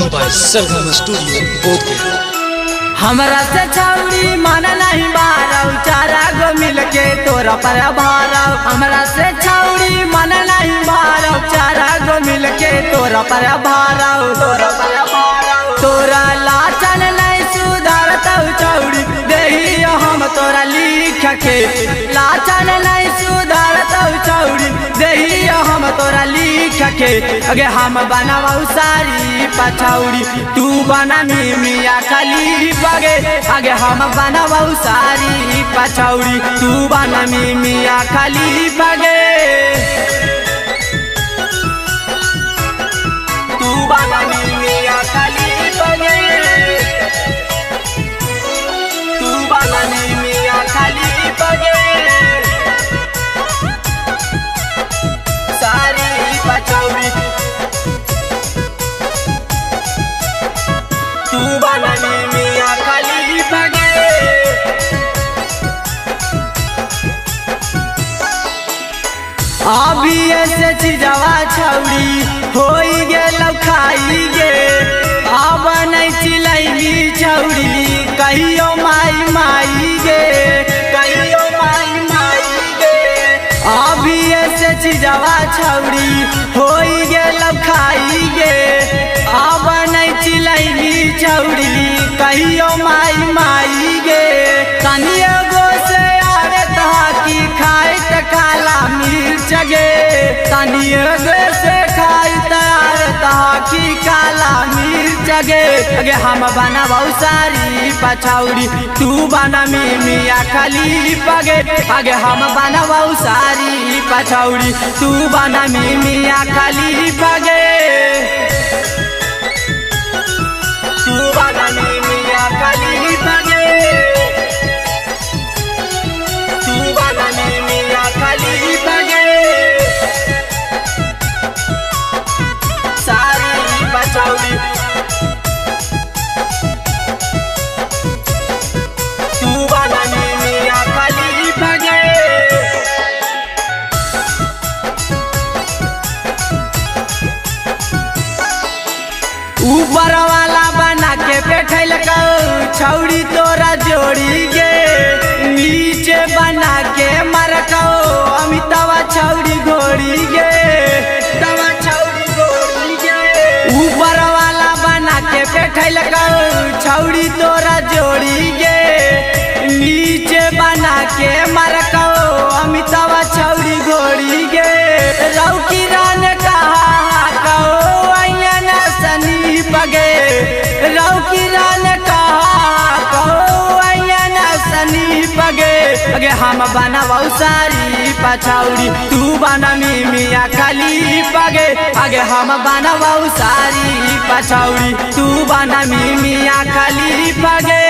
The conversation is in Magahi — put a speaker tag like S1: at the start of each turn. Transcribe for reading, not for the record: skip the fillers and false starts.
S1: Recording by Sargama Studio, Bodhgaya.
S2: हमरा से छौरी मन नहीं बारौ, चारा गो मिल के तोरा पर भारौ। हमरा से छौरी मन नहीं बारौ, चारा गो मिल के तोरा पर भारौ। तोरा पर भारौ, तोरा लाचन नहीं सुधारतौ छौरी, देही हम तोरा लिख के। लाचन नहीं सुधारतौ छौरी, देही हम तोरा लिख के। अगे हम बनावौ सारी पछौरी, तू बना मिया खाली बगे। आगे हम बनावौ सारी पछौरी, तू बना मिया खाली बगे। तू बना मिया खाली बगे। तू बना मिया खाली बगे। सारी पछौरी तू बना मिया खाली बगे। अभी ऐसे चीजवा छौरी होई गेल खाई गे। अब नहीं चिलैली छौरी कहियो माई माई गे, कहियो माई माई गे। अभी ऐसे चीजवा छौरी होई गेल खाई गे। अब नहीं चिलैली छौरी कहियो माई माई गे। तनियो गो से आवे तहा की खाए त काला मिर्च गे। तनियो गो से खाए त आवे तहा की काला मिर्च गे। अगे हम बनावौ सारी पछौरी, तू बना मिया खाली पगे। अगे हम बनावौ सारी पछौरी, तू बना मिया खाली पगे। तू बना मिया खाली पगे। तू बना मिया खाली पगे। सारी पछौरी तू बना मिया खाली पगे। ऊपर वाला बना के बैठल छौरी तोरा जोड़ी गे। नीचे बना के मरकौ अमितावा छौरी घोड़ी गे। तवा छौरी घोड़ी गे। ऊपर वाला बना के बैठल छौरी तोरा जोड़ी गे। नीचे बना के मरकौ अमितावा छौरी घोड़ी गे। रौकी रान कहा कहो अयना सनी पगे। रौकी रान कहा कहो अयना सनी पगे। अगे हम बनावौ सारी पछौरी, तू बना मिया खाली पगे। अगे हम बनावौ सारी पछौरी, तू बना मिया खाली पगे।